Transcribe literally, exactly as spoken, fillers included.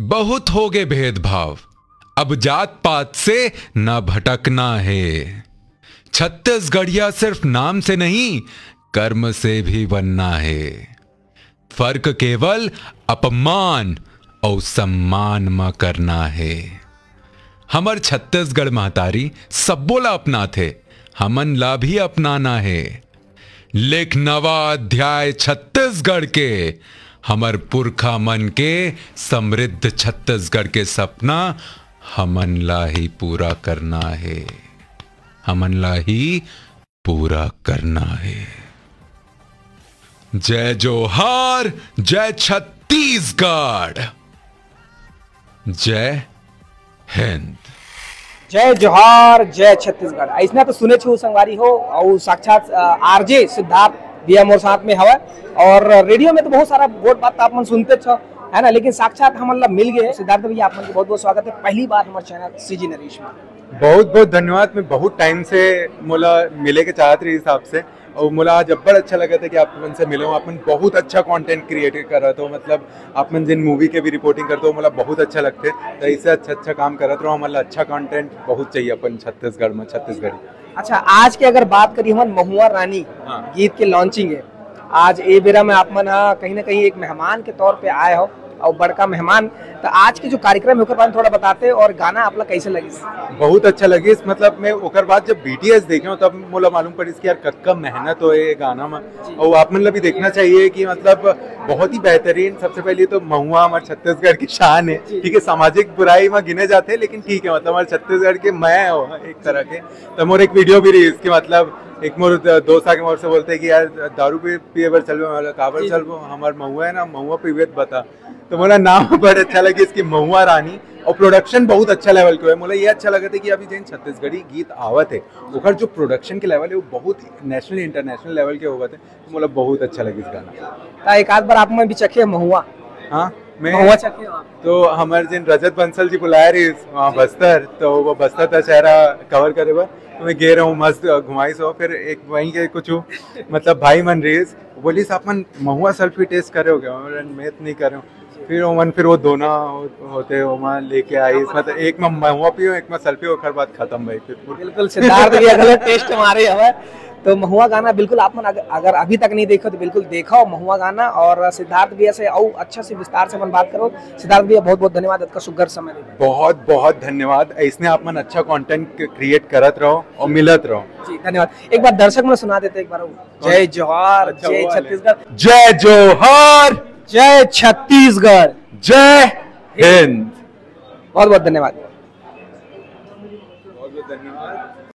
बहुत होगे भेदभाव, अब जात पात से न भटकना हे। छत्तीसगढ़िया सिर्फ नाम से नहीं, कर्म से भी बनना हे। फर्क केवल अपमान अउ सम्मान म करना हे। हमर छत्तीसगढ़ महतारी सब्बो ला अपनाथे, हमन ला भी अपनाना हे। लिख नवा अध्याय छत्तीसगढ़ के, हमर पुरखा मन के समृद्ध छत्तीसगढ़ के सपना हमन ला ही पूरा करना हे, हमन ला ही पूरा करना हे। जय जोहार, जय छत्तीसगढ़, जय हिंद। जय जोहार, जय छत्तीसगढ़। अइसना तो सुने छू संगवारी हो, अउ साक्षात आरजे सिद्धार्थ भैया मोर साथ में हवय। और रेडियो में तो बहुत सारा गोठ बात आप मन सुनते छ, है ना, लेकिन साक्षात हमन ला मिल गए। सिद्धार्थ भैया, आप मन के बहुत बहुत स्वागत है पहली बार हमारे चैनल सीजी नरेश में। बहुत बहुत धन्यवाद। मैं बहुत टाइम से मोला मिले के चाहत रहिस आपसे, और मोला आज अब्बड़ अच्छा लगत हे कि आप मन से मिले हूँ। आप मन बहुत अच्छा कंटेंट क्रिएट करत हो, मतलब आप मन जिन मूवी के भी रिपोर्टिंग करते हो, मोला बहुत अच्छा लगथे। तो ऐसे अच्छा अच्छा काम करत रहो, हमन ला अच्छा कंटेंट बहुत चाहिए अपन छत्तीसगढ़ में, छत्तीसगढ़ी। अच्छा, आज के अगर बात करी हमन महुआ रानी हाँ। गीत के लॉन्चिंग है, आज ए बेरा में आप मन हा कहीं ना कहीं एक मेहमान के तौर पे आए हो, और बड़का मेहमान, तो आज के जो कार्यक्रम है ओकर बारे में थोड़ा बताते और गाना आप ला कैसे लगिस? बहुत अच्छा लगिस, मतलब मैं ओकर बाद जब बीटीएस देखे हूँ तब मोला मालूम पड़िस कि यार कतका मेहनत होए ये गाना में। और आप मन ला भी देखना चाहिए कि मतलब बहुत ही बेहतरीन। सबसे पहले तो महुआ हमारे छत्तीसगढ़ की शान है, ठीक है, सामाजिक बुराई में गिने जाते हैं, लेकिन ठीक है, मतलब हमारे छत्तीसगढ़ के मैं हो एक तरह के। तो मोर एक वीडियो भी रहिस कि मतलब एक मोर दोस्त आके मोर से बोलते हैं कि यार दारू पी पिए बर चलबो, मैं बोला काबर चलबो, हमार महुआ है ना, महुआ पीबे त बता। तो मोला नाम बड़ अच्छा लगिस कि महुआ रानी, और प्रोडक्शन बहुत अच्छा लेवल के होए। मोला ये अच्छा लगत हे कि अभी जेन छत्तीसगढ़ी गीत आवत हे, ओकर जो प्रोडक्शन के लेवल है वो बहुत नेशनल इंटरनेशनल लेवल के होवत हे, तो मोला बहुत अच्छा लगिस गाना। ता एक आध बार आप मन भी चखे महुआ? हाँ, मैं महुआ चखे हो आप? तो हमारे जिन रजत बंसल जी बुलाए रहिस वहाँ बस्तर, तो वो बस्तर दशहरा कवर करे बर, तो मैं गे रहूँ, मस्त घुमाइस हो। फिर एक वहीं के कुछ मतलब भाई मन रहिस, बोलिस आप मन महुआ सेल्फी टेस्ट करे हो क्या? मैं बोला, मैं तो नहीं करे हूँ। फिर वो मन फिर वो दोना हो- होते वो वहाँ लेके आइस, मतलब एक में महुआ पियो, एक में सेल्फी, ओकर बाद खत्म भाई। फिर पूरा बिल्कुल, सिद्धार्थ भी अगला टेस्ट मारे हवय। तो महुआ गाना बिल्कुल आप मन अगर, अगर अभी तक नहीं देखो तो बिल्कुल देखो महुआ गाना, और सिद्धार्थ भैया से अउ अच्छा से विस्तार से अपन बात करो। सिद्धार्थ भैया, बहुत बहुत धन्यवाद आपका सुघर समय देने। बहुत बहुत धन्यवाद। ऐसने आप मन अच्छा कंटेंट क्रिएट करत रहो और मिलत रहो। जी, धन्यवाद। एक बार दर्शक मन सुना देते एक बार वो। जय जोहार, अच्छा, जय वो वाले। छत्तीसगढ़, जय जोहार, जय छत्तीसगढ़। जय हिंद। बहुत बहुत धन्यवाद। बहुत बहुत धन्यवाद।